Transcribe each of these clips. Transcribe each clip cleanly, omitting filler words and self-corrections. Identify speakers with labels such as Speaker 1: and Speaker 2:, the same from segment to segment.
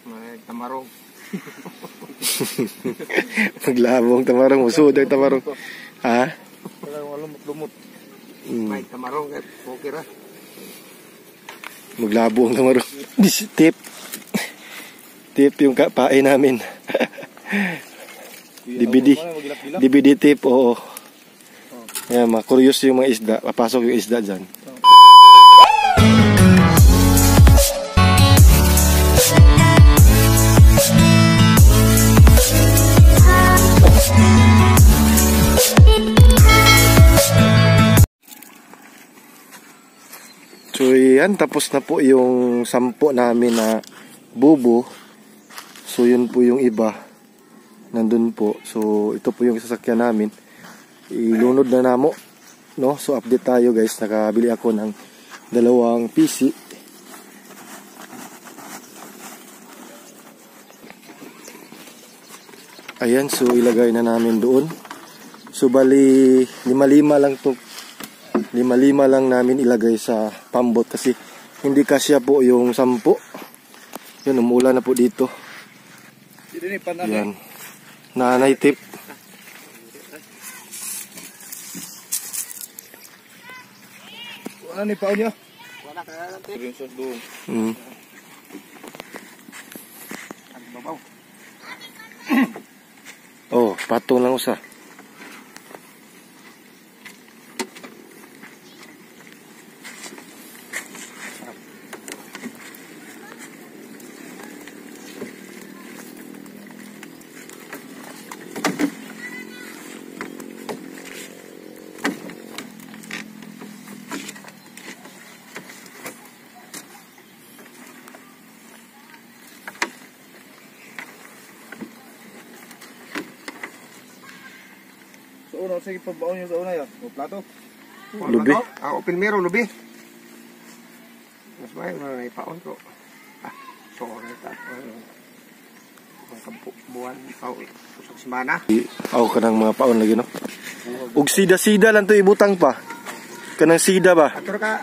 Speaker 1: May tamarong.
Speaker 2: Maglabong tamarong, musud ang tamarong. Ha?
Speaker 3: Lumot-lumot.
Speaker 1: May tamarong kay okay ra.
Speaker 2: Maglabo ang tamarong. This tip. Tip yung kapain namin. DVD. DVD tip, oo. Ayan, mga curious yung mga isda. Papasok yung isda dyan. So yan, tapos na po yung 10 namin na bubo. So yun po yung iba. Nandun po. So ito po yung sasakyan namin. Ilunod na namo, no? So update tayo guys. Nakabili ako ng 2 PC. Ayan, so ilagay na namin doon. So bali 5-5 lang to. 5-5 lang namin ilagay sa pambot kasi hindi kasya po yung 10. Yun, umulan na po dito. Yan. Nanay tip.
Speaker 3: Wala ni paon niya.
Speaker 1: Wala ka na tip.
Speaker 2: Oh, patong lang usa.
Speaker 3: Sa una, sige pagbaon nyo sa una yan. O plato.
Speaker 2: Lubi.
Speaker 1: Ako primero, lubi. Mas may na ipaon ko. Ah, sorry ta. Mga buwan, usag semana.
Speaker 2: Aw kanang mga paon lagi no. Ug sida-sida lang to ibutang pa. Kanang sida ba?
Speaker 1: Atur ka.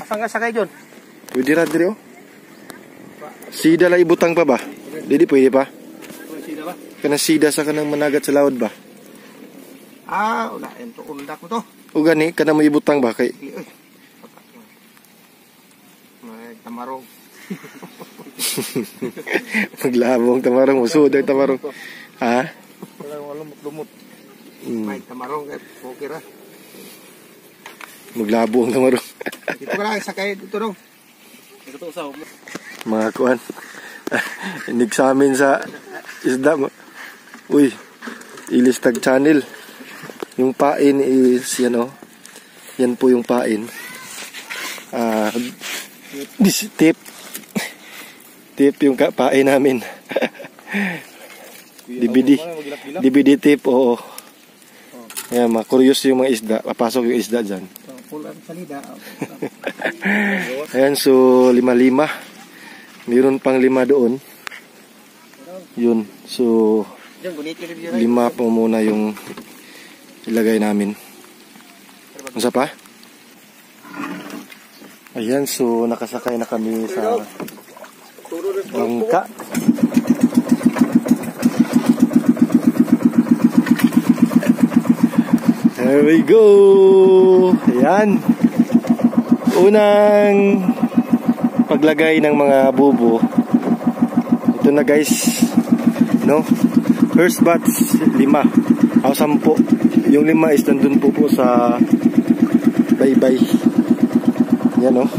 Speaker 1: Asa nga sakay jon?
Speaker 2: Pwede ra diri oh. Sida lang ibutang pa ba? Dili pwede pa.
Speaker 3: Sida ba?
Speaker 2: Kanang sida sa kanang managat sa lawod ba?
Speaker 1: Ah, wala ento undak mo to.
Speaker 2: O gani kanang mo ibutang ba kay
Speaker 1: May tamarong.
Speaker 2: Maglabong tamarong, musud ang tamarong. Ha?
Speaker 3: Lumot-lumot.
Speaker 1: May tamarong kay okay ra.
Speaker 2: Maglabo ang tamarong.
Speaker 1: Dito ka lang sakay dito dong.
Speaker 3: Dito usaw.
Speaker 2: Mga kuan. Inigsamin sa isda mo. Uy, Ilistag Channel. Yung pain is yan oh. Yan po yung pain. This tip. Tip yung pain namin. DVD. DVD tip, oo. Ayan, mga curious yung mga isda. Papasok yung isda dyan. Ayan, so 5-5. Meron pang 5 doon. Yun, so 5 po muna yung ilagay namin. Unsa pa? Ayan, so nakasakay na kami sa bangka. There we go. Ayan. Unang paglagay ng mga bubo. Ito na guys. No? First batch, 5. O 10. Yung 5 is nandun po sa baybay. Yan oh.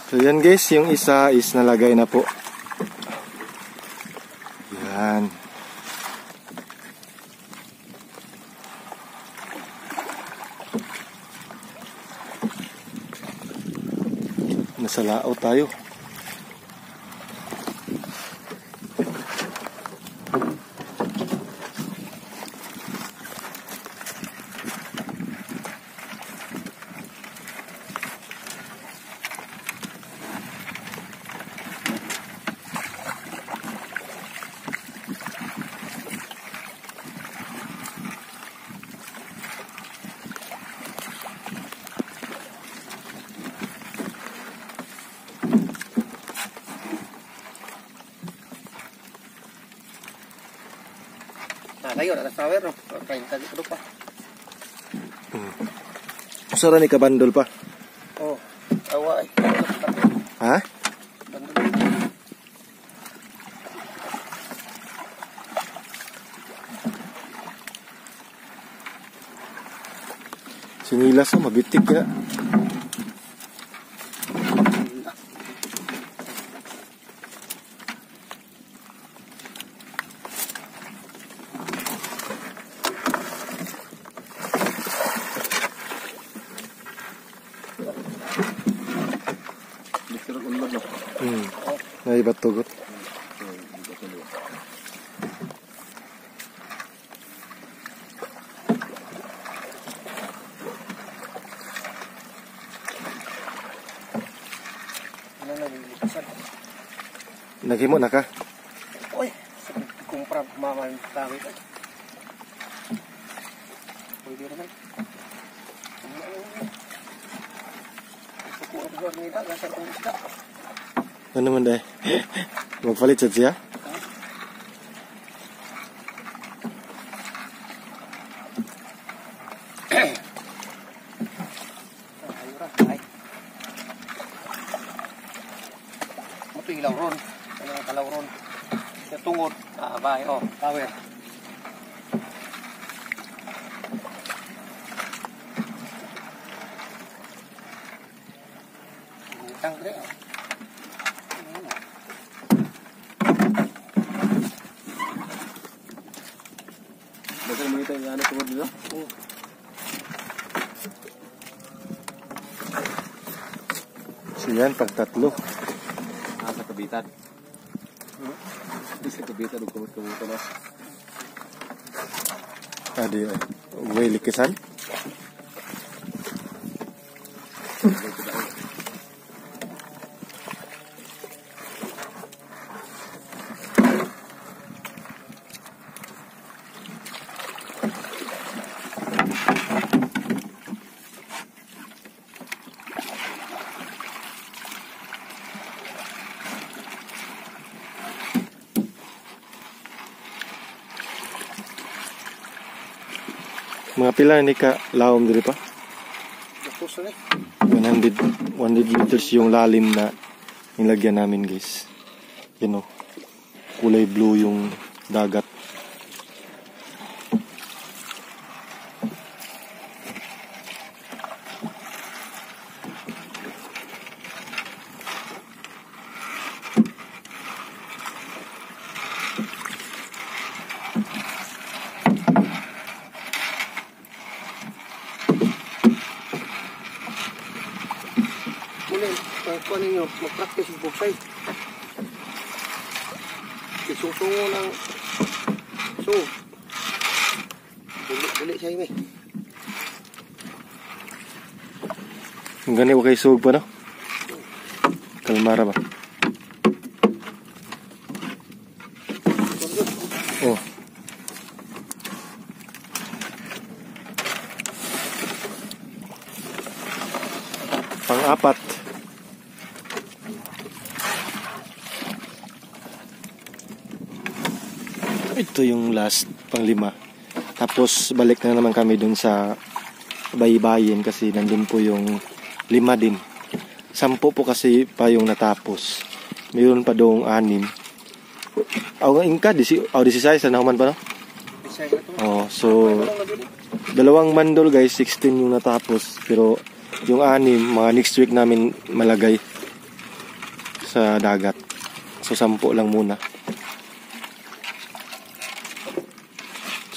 Speaker 2: So yan guys, yung isa is nalagay na po. Yan. Nasa lao tayo.
Speaker 1: Kayo na sawer no. 30 dito pa.
Speaker 2: Usa ra ni ka bandol pa.
Speaker 1: Oh, awa ay.
Speaker 2: Ha?
Speaker 1: Bandol.
Speaker 2: Sinilas na, mabitik ya. Naibat tugot. Naghimo na ka?
Speaker 1: Uy, kumpra mama tawid. Pwede naman.
Speaker 2: Ano man dahil? Magpalit sa siya?
Speaker 1: Ito yung lawron. Ano ang kalawron? Sa tungod. Ah, bay. Oh, power. Tang dre.
Speaker 3: Bakit mo ito yung ano tungod dito?
Speaker 1: Oh.
Speaker 2: So yan, pag tatlo.
Speaker 3: Ah, sa kabitan. Sa kabitan, huwag kamot-kamutan na.
Speaker 2: Adi, way likisan. Mga pila ni ka lawom diri pa? 100 liters yung lalim na nilagyan namin, guys. Yan o. Kulay blue yung dagat.
Speaker 1: Kuha ninyo, mag-practice yung buksay. Isusungo ng so, buli-buli siya yun eh.
Speaker 2: Ang gani, huwag kayo sug pa, no? Kalmara ba? Oh. Pang-apat. Ito yung last, pang-lima. Tapos balik na naman kami dun sa baybayin kasi nandun po yung 5 din. 10 po kasi pa yung natapos. Mayroon pa doong 6. Aw nga ingka, disi sa nahuman pa, no? Oh, so 2 mandol, guys, 16 yung natapos, pero yung 6 mga next week namin malagay sa dagat. So 10 lang muna.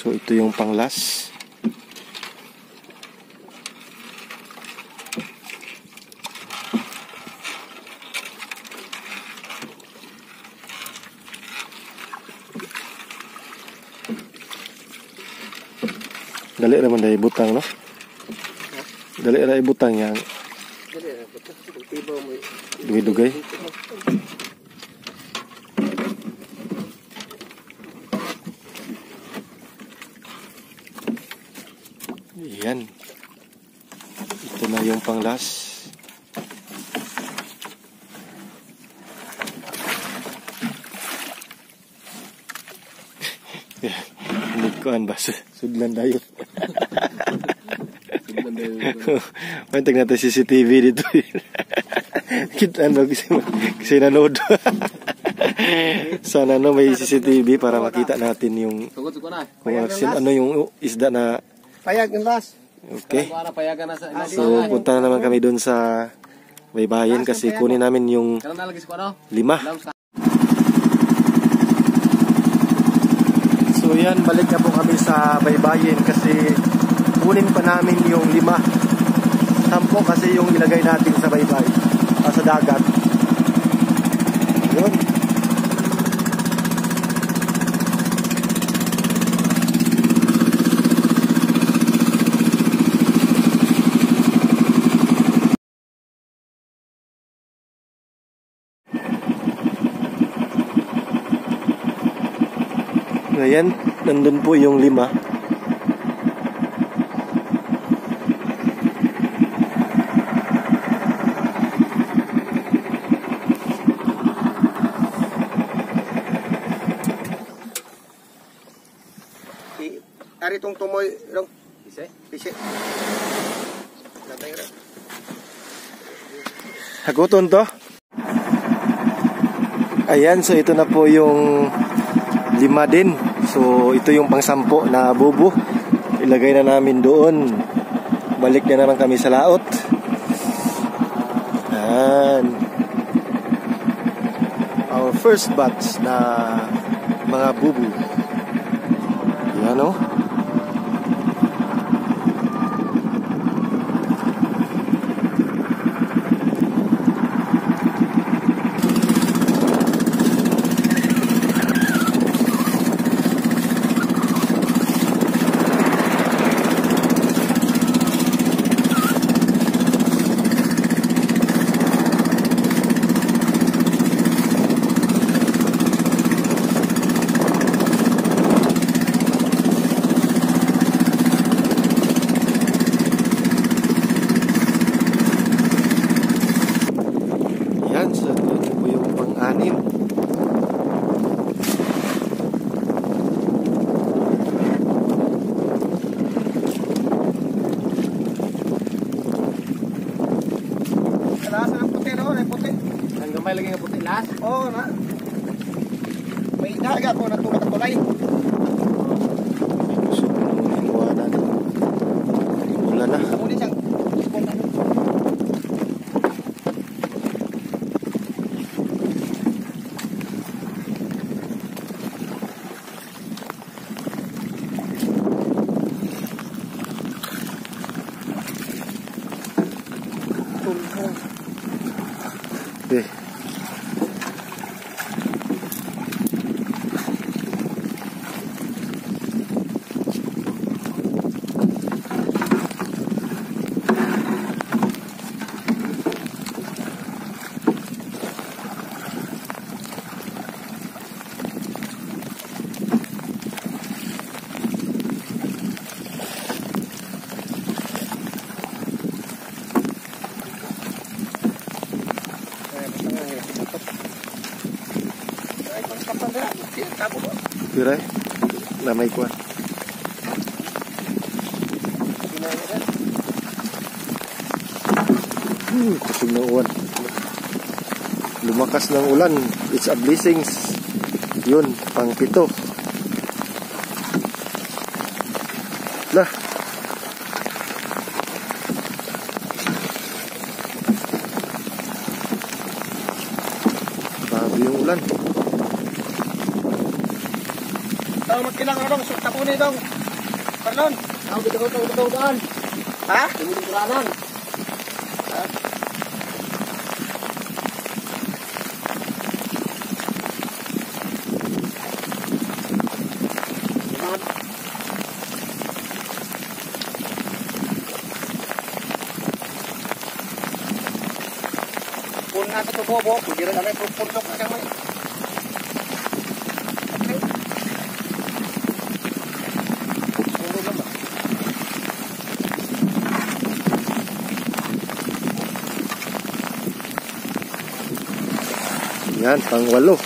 Speaker 2: So ito yung pang-last. Dali ra man dai butang, no? Dali ra ibutang yang.
Speaker 1: Dali ra butang.
Speaker 2: Dugay-dugay. Yan. Ito na yung pang-last. Kuan ba? Sudlan dayon.
Speaker 3: Sudlan dayon.
Speaker 2: Mantag natin CCTV dito. Kitaan ba kasi nanood. Sana no may CCTV para makita natin yung kung ano yung isda na.
Speaker 1: Payag ng las.
Speaker 2: Okay. So punta na naman kami doon sa baybayin kasi kunin namin yung 5. So yan, balik na po kami sa baybayin kasi kunin pa namin yung 5. 10 kasi yung ilagay natin sa baybay, sa dagat. Yun. Ayan, nandun po yung 5.
Speaker 1: Ari itong tumoy, rong.
Speaker 3: Pise?
Speaker 1: Pise.
Speaker 2: Haguton to. Ayan, so ito na po yung 5 din. So ito yung pang-10 na bubo. Ilagay na namin doon. Balik na naman kami sa laot. Ayan. Our first batch na mga bubo. Ayan o. Yan, so ito po yung pang-anim.
Speaker 1: Kalasa ng puti, no? May puti.
Speaker 3: Ang gamay lagi nga puti, las?
Speaker 1: Oo, na. May daga ko natulog at tulay.
Speaker 2: So, iwanan. Ulan na.
Speaker 1: Muli siyang
Speaker 2: Okay. Pira na may kuwan. Kusog ng uwan. Lumakas ng ulan. It's a blessings. Yun, pang-pito. Lah. Grabe yung ulan.
Speaker 1: Magkilang na dong, tapunin dong. Parlon.
Speaker 3: Ako dito ko ito daan.
Speaker 1: Ha?
Speaker 3: Tumulong.
Speaker 1: Ha? Pun na sa tubo, pwede rin kami pundok na kami.
Speaker 2: Yan, pang-8.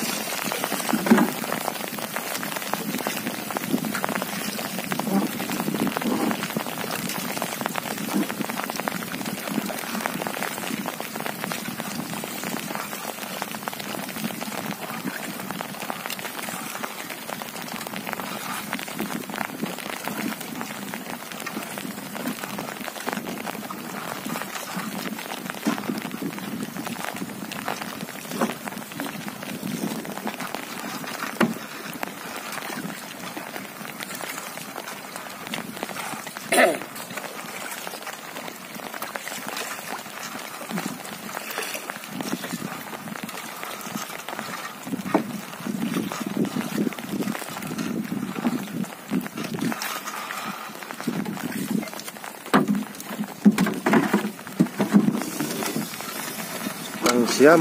Speaker 2: Pang siyam.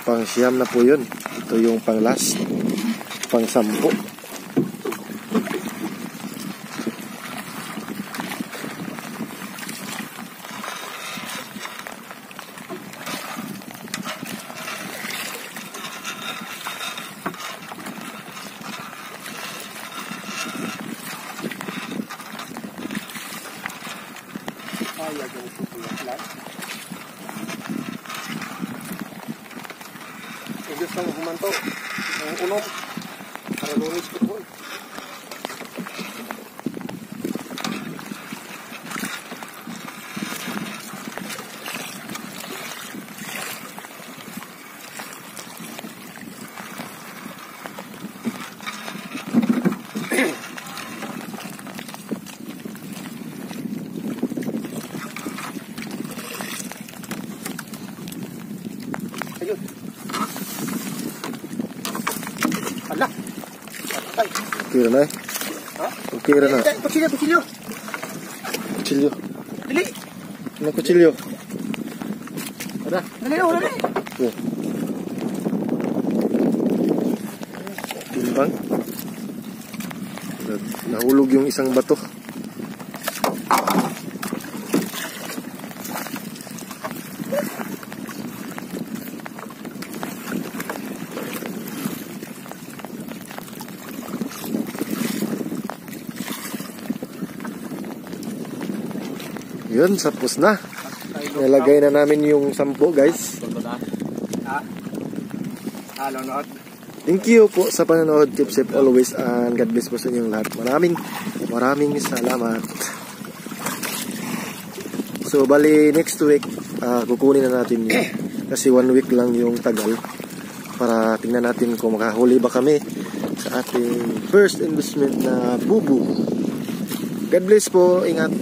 Speaker 2: Pang siyam na po yun. Ito yung pang last. Pang 10.
Speaker 1: Ay, ganito po yung plan. Eh, Diyos ang humanto. Ang unom. Para Lunes ko po. Ayun. Ala. Patay.
Speaker 2: Okay na eh.
Speaker 1: Ha?
Speaker 2: Okay na na.
Speaker 1: Eh, kutsilyo, kutsilyo.
Speaker 2: Kutsilyo.
Speaker 1: Dali.
Speaker 2: Ano kutsilyo?
Speaker 3: Tara.
Speaker 1: Dali, oh, dali.
Speaker 2: Oh. Timbang. Nahulog yung isang bato. Yun, tapos na. Nilagay na namin yung 10, guys.
Speaker 1: Ha? Ah, nanonood.
Speaker 2: Thank you po sa panonood. Keep safe always and God bless po sa inyong lahat. Maraming maraming salamat. So, bali next week, kukunin na natin yun. Kasi one week lang yung tagal. Para tingnan natin kung makahuli ba kami sa ating first investment na bubu. God bless po. Ingat.